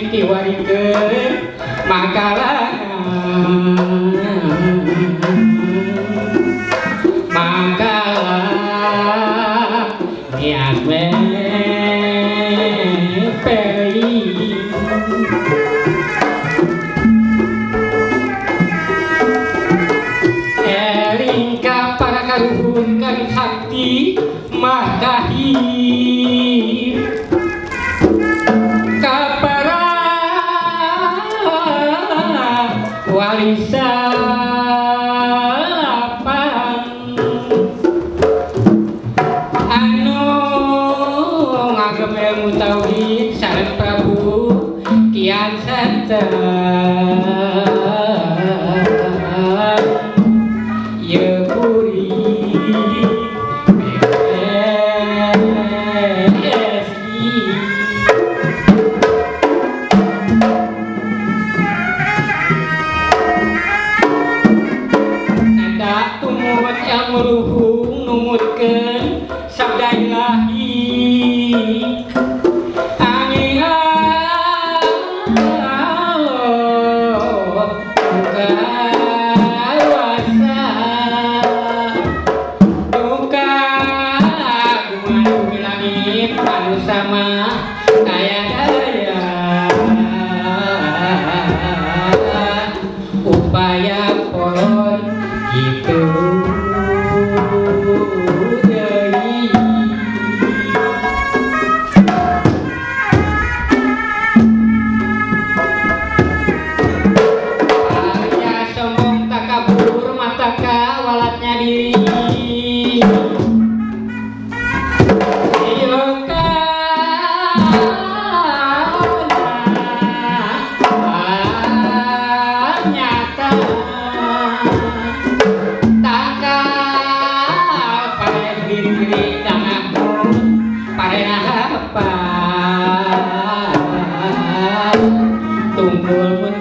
Ditiwarikeun makalah makalah niat mepeli eling ka para karuhun kami sakti makahir kapara walisapan anu ngagem ilmu tauhid sareng Prabu Kian Santang ye kuri PSI nada tumut ilmu luhung numutkeun sabda ilahi angin Allah kawasa duka bumi langit anu sama kaya daya upaya kolon gitu deui. Arya sombong takabur mataka walatnya diri Iyo kana nyata tangkal pare diri dangamun pare apa tunggul mun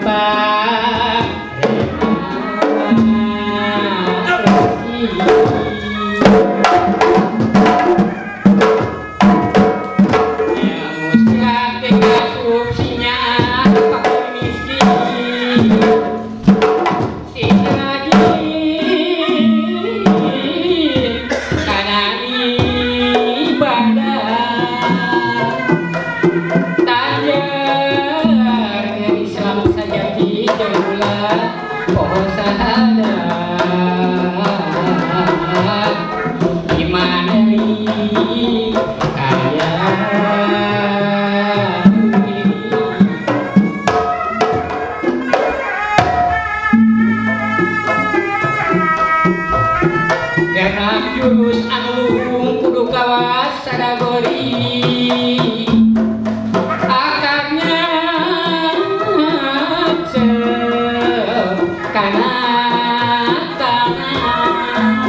Gerak jurus anu luhung kudu kawas sadagori akarnya cep kana tanah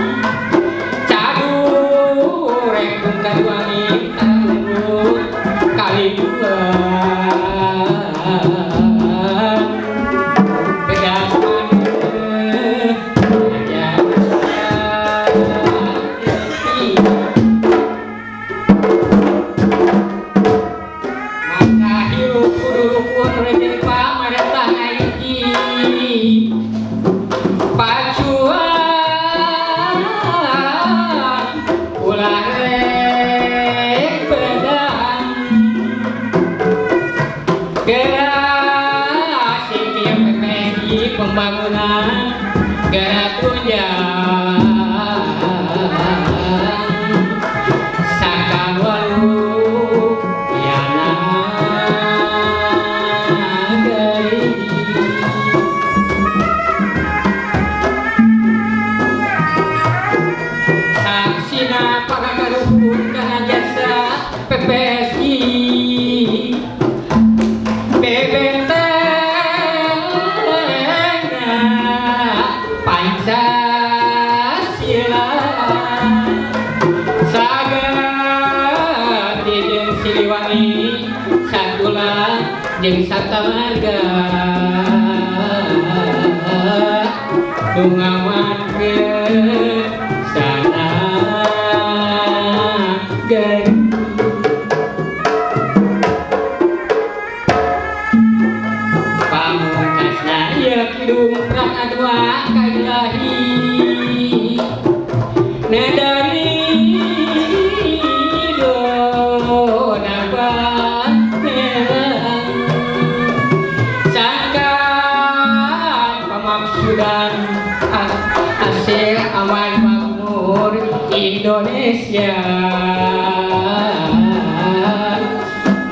cadur rekung kaduangin tarungut kali dua pedas maneh aja. Maka hirup kudu rukun rejeng pamarentah ngaiji pacuan ulah rek bedang gerak sing PPSI pembangunan gerak tunjang sakawalu yana deui. Saksina para karuhun kana jasa PPSI bebentengna Pancasila sagati jeung Siliwangi satula jeung Saptamarga nu ngawankeun sana geri. Bel kidung rana dua ka ilahi nadari dona banelang sangkan pemaksudan hasil aman makmur Indonesia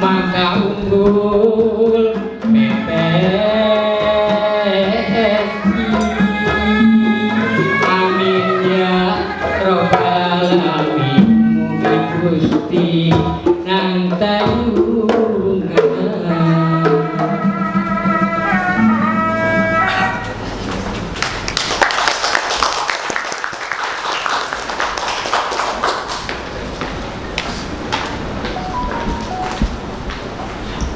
maka unggul PPSI. Amin ya robbal alamin, mugi Gusti nangtayungan.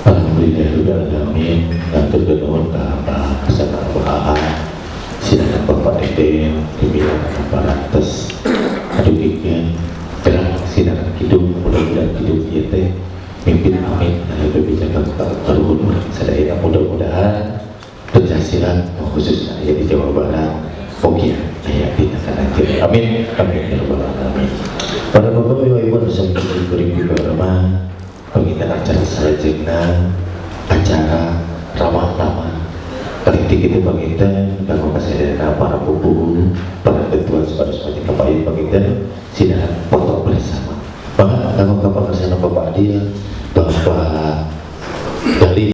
Alhamdulillahirrahmanirrahim. Ngatur nuhun ka Pak Kasana AA, silakan Bapak Deden pimpinan parantos adugikeun terang silakan kidung, mudah-mudahan kidung ieu teh mimpin, amin. Nah, itu bisa ka karuhun urang sadaya, mudah-mudahan pencak khususnya aya di Jawa Barat oke aya di tanah air, amin amin ya rabbal alamin. Para bapak, ibu, ibu bersama ibu ramah penginten, acara salajengna acara ramah-ramah paling tinggi itu panginten kanggo kasadayana para pupuhu, para ketua sepada seperti kapayun panginten silakan foto bersama. Maka kanggo kapangersana Bapak Adil, Bapak Dali.